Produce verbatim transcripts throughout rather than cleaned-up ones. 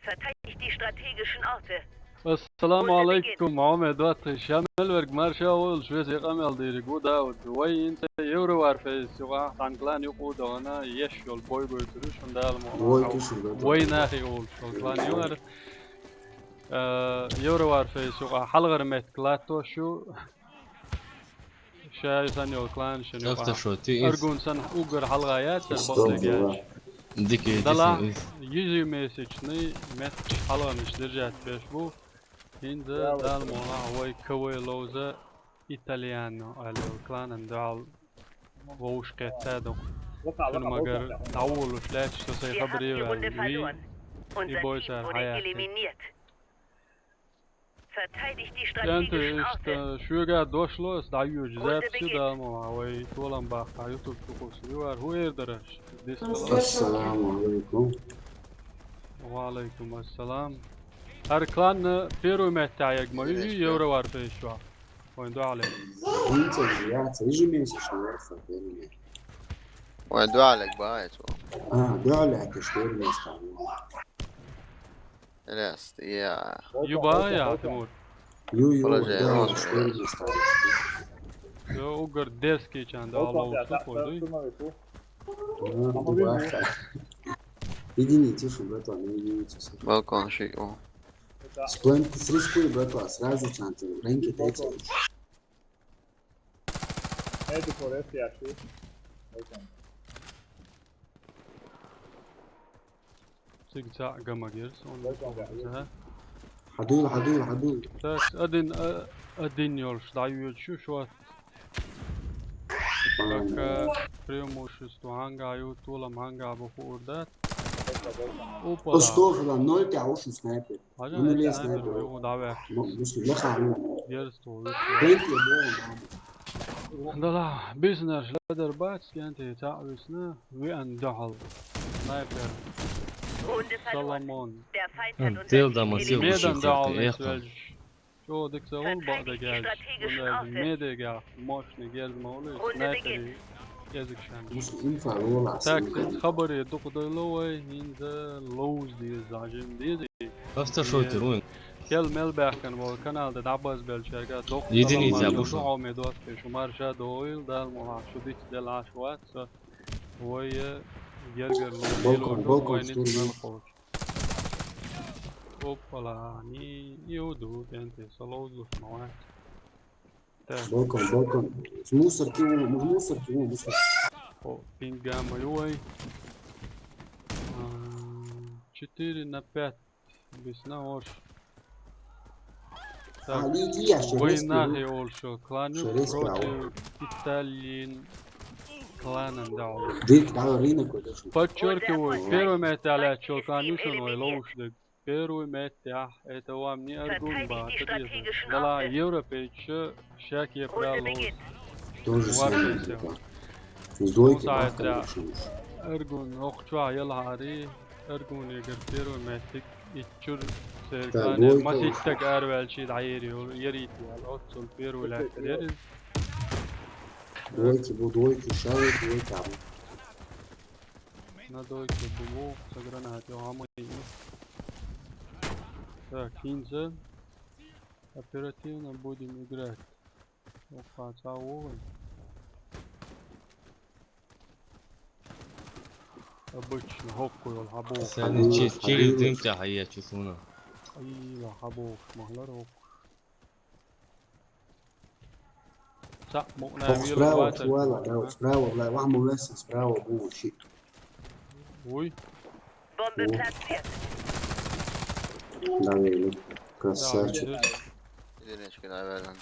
Verteidigt die strategischen Orte. Ассаламу алейкум, Мухаммад Ватхи. Ша мел верг марша волуш веза къамел дийриг ву, Дауд. Вай хӀинца Евро Варфейс юкъахь, тхан клан юкъа догӀана, еш йолу бой гойтур ю шуна Дала мо. Вай нахе волуш йолу клан ю хӀара. Э, Евро Варфейс юкъахь хьалхара меттиг латтош ю. Ша сан йолу клан шен юкъахь. Аргун санна уггар хьалха яцара бакъдерг аьлча. Дала ежемесячный меттигаш хьалхарнаш держать беш бу. ХӀинца Дала мукъ лахь вай КВ Лоуза Итальяно аьлла йолу кланан дуьхьал вовшах кхетта ду. Шуна магар дӀаволуш лаьтташ со сайн хабаре ваьлла. И бой цара хьаяьхкина. Verteidigt die strategischen Orte. Шуьга дошло, ас дӀайоьжу запись ю, Дала мукъ лахь вай толам баккха YouTube чу кхуссур ю хӀара. ХӀун эр дара аша? Ассаламу алейкум. Ва алейкум ассалам. ХӀара клан первый меттехь ерг ма ю, Евро Варфейс чохь. Вайн дуьхьал. ХӀинца яц, ежемесячный Варфа первый. Вайн дуьхьал бац. А, дуьхьал яц, первый место. Раст, я. Ю бан я, Тимур? Ю, ю, положение да, ю, что ли, стало? Ю, угар дерзкий чан, да, лоу, что такое, дуй? Единицу, что, братан, единицу. Балкон ши, о. Сплен, с рискуй, братан, сразу чан, ты, рынки дайте. Эти форесты я ши. Балкон. Цига цхьаъ ган ма гира суна. Хьадуйла, хьадуйла, хьадуйла. Так, один, а, один йолуш дӀайоьдуш ю шот. Так, преимущество хьанга ю, толам хьанга бу хуур дац. Опа. Остофила, ноль тя ушу снайпер. Хьажа, ну, лес снайпер, снайпер, ю, дӀаваьхкина. Дерзко ву. Дала, бизнес ледар бац, кенте цхьаъ висна, веана дуьхьал. Снайпер. Соломон. Дел да масил. Медан дуьхьал нисвелча. Чо дика ца вол бакъда геш. Медега мощный герз ма вулуй, снайпери. Кезиг шан. Так, хабаре дукха дойло вай, хӀинца ловз деза, жим деза. Просто шутер, вон. Кел мел баьхкан вол канал да дӀабаз белчерга доккха единица салам бушу. Хьо ме доцке шу марша дойл, Дала мукъ лахь шу дича делаш вац, со вай, э, гергер ловз. Балкон, балкон, вай ниц штурм. Мел хоч. Оппала, ни, иуду, кенте, со ловзлуш ма вац. Так. Балкон, балкон. С мусорки вон, с мусорки вон, мусор. О, пинга ма ю вай. А, четыре на пять. Бисна ош. Так, вай нахе олуш йолу клан ю против Италин кланан дӀа олуш. Подчеркиваю, первый меттехь лаьтташ йолу клан ю шуна вай ловуш дерг. Первый меттехь, это вам не Аргун бан, это бизнес. Вала европейча шек е правило. Тоже самое, типа. Зойки бахкана. Аргун, охча елхьари, Аргун егар первый меттиг, иччур серкан, маситтаг арвелчи дайри, ярити, оццул первый леттер яри. Двойки бу, двойки, шари, двойки, а. На дойке бу, со гранату, а мы. Так, хинза. Оперативно будем играть. Опа, цхьа вогӀу. Обычно хӀокку йолу хьан боху? Сан чи-, чили дим тӀехь хьаеча суна. Ийла хьан бохуш ма хилара хӀокку. Цхьаъ мукъна вела справа, вацар. Справа, да, справа, вла-, вахьа ма весна, справа бу шиъ. Вуй. Бомбы плацу. Давили. Красавчик. Единички, наверное.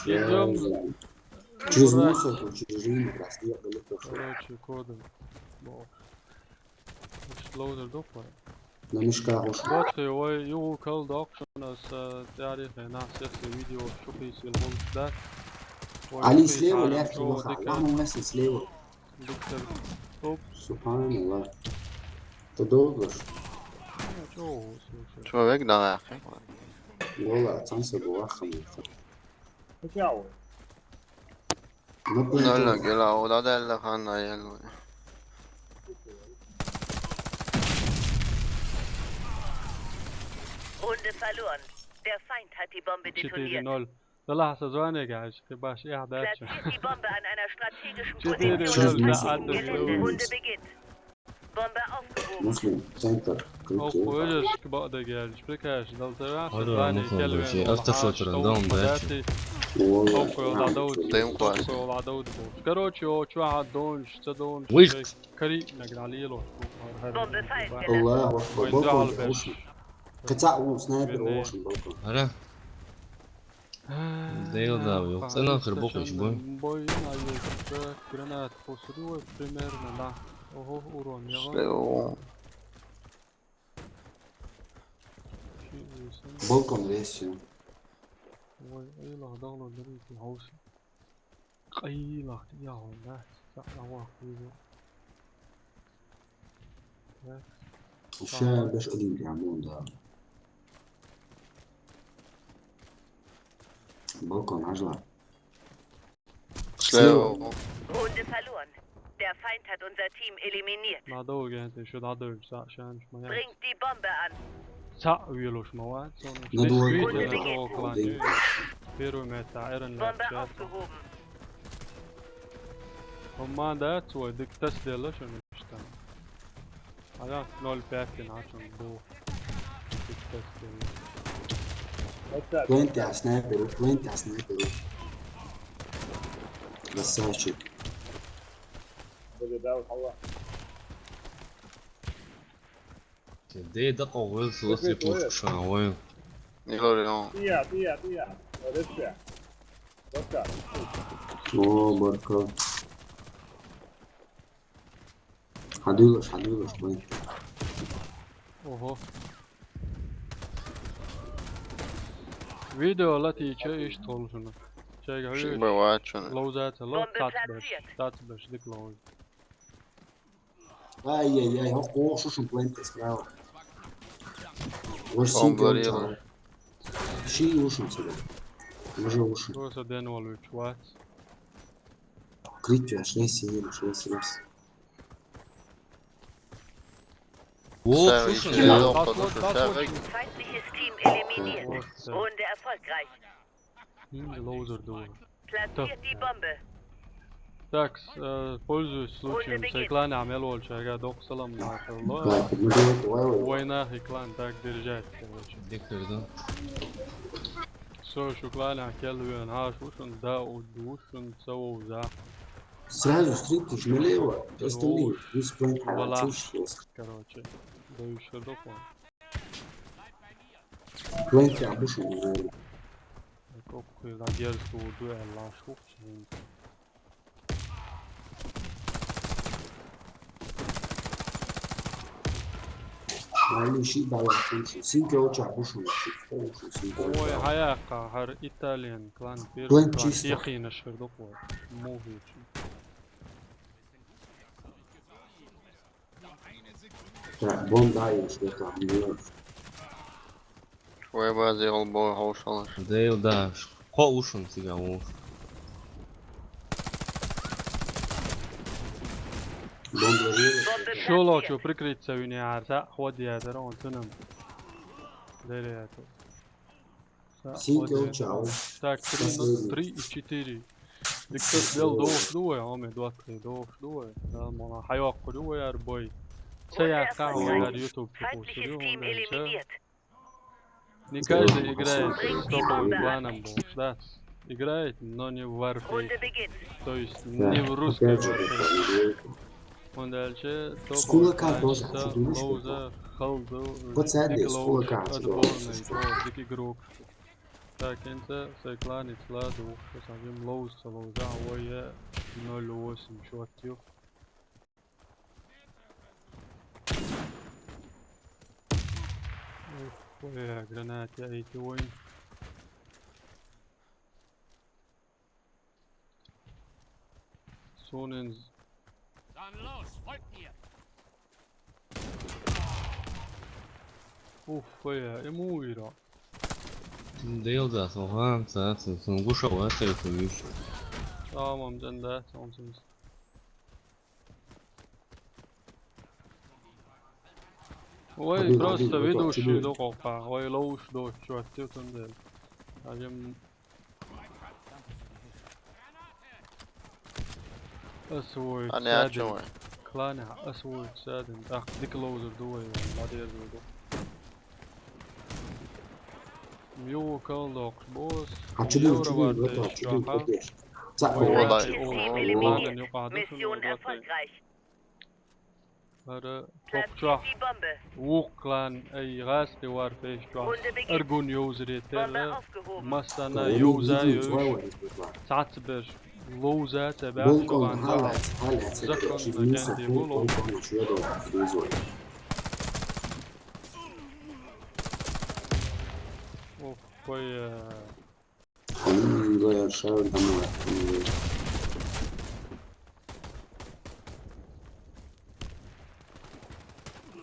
Идём. Через мусорку, через руины, раз, я далеко. Короче, кодом. Бо. Лоудер докла. На мешках уж. Батхи, вай, югу кал докшуна с, э, тяри хе на сетсе видео шухи сил хул да. Али слева, левки лоха. Ламу месте слева. Доктор. Оп. Субханаллах. Ты долго ж? Чё, слушай. Человек, да, я. Гола, там все было хамы. Какяо? Nöl gela, oder der Hanna yellow. Runde verloren. Der Feind hat die Bombe detoniert. Четыре ноль. Да ладно, звони, guys, ты баш, я дальше. Platziert die Bombe an einer strategischen Position im Gelände. Runde beginnt. Bombe aufgehoben. Muslim, center. Okuyucuş ki bak da gelmiş. Bir kere şimdi alta var. Hadi oğlum, ne oldu? Şey, after shooter'ın da onda. Okuyor da da. Tem quase. Короче, o çuha donş, ça donş. Wilk. Kari, na gnali lo. Bombe falsch. Allahu Akbar. Balkon. Kaça o sniper olsun balkon. Hara. Дейла, да, ёлцӀанахир бухъи иш буй. Бой, а, ёлцӀа гранат посудила примерно, да. Ого, урон, яга. Балкон весь. Ой, ай, лагъдагъла дурити хауш. Къайлах, я, да, са, ава, къайлах. Да. Ушая беш один прям, да. Балкон, ажла. Слева. Слева. Runde verloren. Der Feind hat unser Team eliminiert. Надо угент, ещё надо угент, са, шанш, моя. Bringt die Bombe an. Са, уйелош, моя. Надо угент. Первый метр, Эрен. Bombe aufgehoben. Команда, свой, дык тас делла, шо не штан. А я ноль пять начал был. Дык тас делла. Twenty а снайперу, twenty а снайперу. Красавчик. Дей да къогъуйла сулас ипушка шагъуй. Игъар, я. Тия, тия, тия. Рече. Доска. О, баркал. Хьадуйлаш, хьадуйлаш, бай. Ого. Видео латийча ишт холшуна. Чайга хьуйш. Ши бай вачуна. Лоузаца, лоу, тац беш, тац беш, дик лоуз. Ай-яй-яй, хӀокху шушун плентес право. Ваш синтер чара. Ши ушун сюда. Уже ушун. Просто ден валуч вац. Критя, шесть семь, шесть раз. О, слушай, да. Feindliches Team eliminiert. Runde erfolgreich. М, лоузер ду. Platziert die Bombe. Так, э, пользуясь случаем, сай клане амел волча, ага, док салам на. Война и клан так держать, короче. Диктор, да? Всё, шу клане кел вен, ха, шу шун да, у, ду шун, ца, у, за. Сразу стритишь налево, остальные, ну, короче, дающий дохуа. Плентя бушун. Окей, да, дерзко уйду, я лашу. Али ши бала шушу. Синке оча бушун. Ой, хаяка, хар Италиан клан, первый клан. Чисто. Яхина шердохуа. Мугичи. Так, бомба есть, это не. Вай базе ол бо хаушалаш. Дейл да. Кхо ушун цига уш. Бомба есть. Шоло чё прикрыться вине арса, ход я дара он цунам. Дейле я то. Синкел чао. Так, три, ну, последний. Три и четыре. Диктор бел дов дуэ, а мы два три дов дуэ. Да, мона хайок дуэ, арбой. Сая као, ар YouTube. Feindliches Team eliminiert. Не каждый играет с топовым кланом, да. Играет, но не в Warface. То есть не в русской Warface. Он дальше топовый клан, Лоуза, Халду, Дик Лоуч, отборный, о, Дик игрок. Так, энца сай клан и сладу, что сам им Лоуза, Лоуза, ой, ноль восемь, чё, актив. Ой, гранат, я эти войн. Сонен. Dann los, folgt mir! Уф, я, ему ира. Дейл да, сохан, са, са, сан гуша, ва, са, са, виш. Тамам, жан да, тамам, тамам. Вай, один, просто один, ведущий готов, чудо. Докъокъа, вай, лоуш дочу, аттиу тунде. Адем. Освоить. Ани, а садин. Чё вы? Клане, освоить садин. Так, дик лоузер дуай, ладер дуду. Мю калдок, босс. А чё ты, чё ты, Евровар вот, а чё ты, чё ты? Ца, вай, ой, вай. Mission erfolgreich. ХӀара топчохь. Вукхлан ай гӀаскхи вар фейс чохь. Аргун йовзаре терра. Массана йовза йош. Цаца берш ловза ца баьхча. Балкон хьалац, хьалац, законна кенте бу лов. Ох, кой, э, М, да, я шарю домой.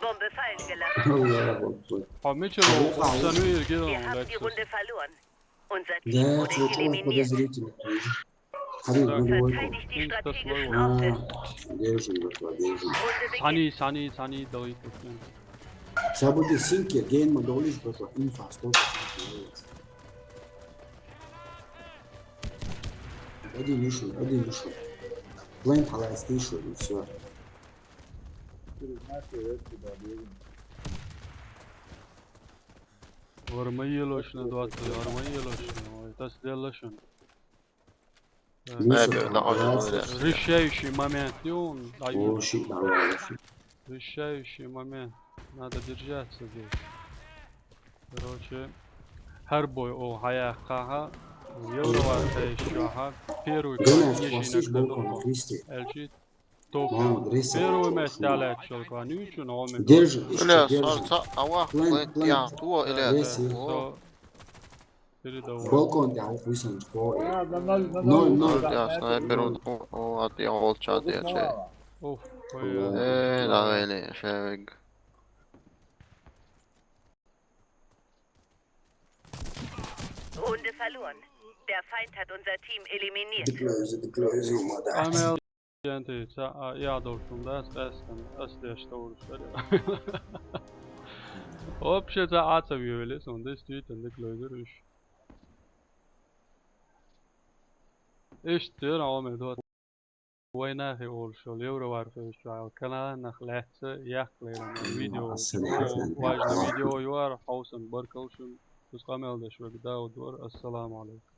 Bombe fallen gelassen. Аллаху акбар. Хьо мичара ву? Аллаху акбар. Сан вир гирон. Ihr habt die Runde verloren. Unser Team wurde eliminiert. Да, чё, подозрительно. Смотри, да, на него. Verteidigt die strategischen Aufsätze. А, держим, братва, держим. Runde beginnt. Сани, сани, сани, давай, пусть. Сейчас будет синки, гейн мы долишь, братва, инфа, сто процентов. Один вышел, один вышел. Плент хьалаьцна вышел, и всё. Варма елошна двадцать, варма елошна, ой, тас делошна. Э, Снайпер, да, очень да, понравился. Решающий момент, и он дает. О, щит, да, да, да. Решающий момент. Надо держаться здесь. Короче, хӀара бой о хьаяьккхахьа, Евровар хьаэшчохьа, первый квартал нижинаг дадуккхо. Элчи топ. Первый месте лаьттачул кван, ничун омен. Держи, держи. Бля, сорца, а вах, плент, плент, я, туо, или это, со. Передавай. Балкон тӀа висанчу кхо. Ноль, ноль. Ноль, я снайпер, о, о, а ты, я волча, я че. Уф, ой, э, да, или, шевик. Runde verloren. Der Feind hat unser Team eliminiert. Дика лоьзу, дика лоьзу, мада. Амел. Кенти, ца, а, я долчун да, ас, ас, ас деш товрус да. Вообще, ца, а, ца виолес, он действительно дик лойдер уж. Иштта, а, ме дот. Вайнахи олшол, Евровар фейшал, Канада нах лаьца, яхлера, видео, важный видео, юар, хаусан баркалшун, тус къамел деш вег Дауд вар, ассаламу алейкум.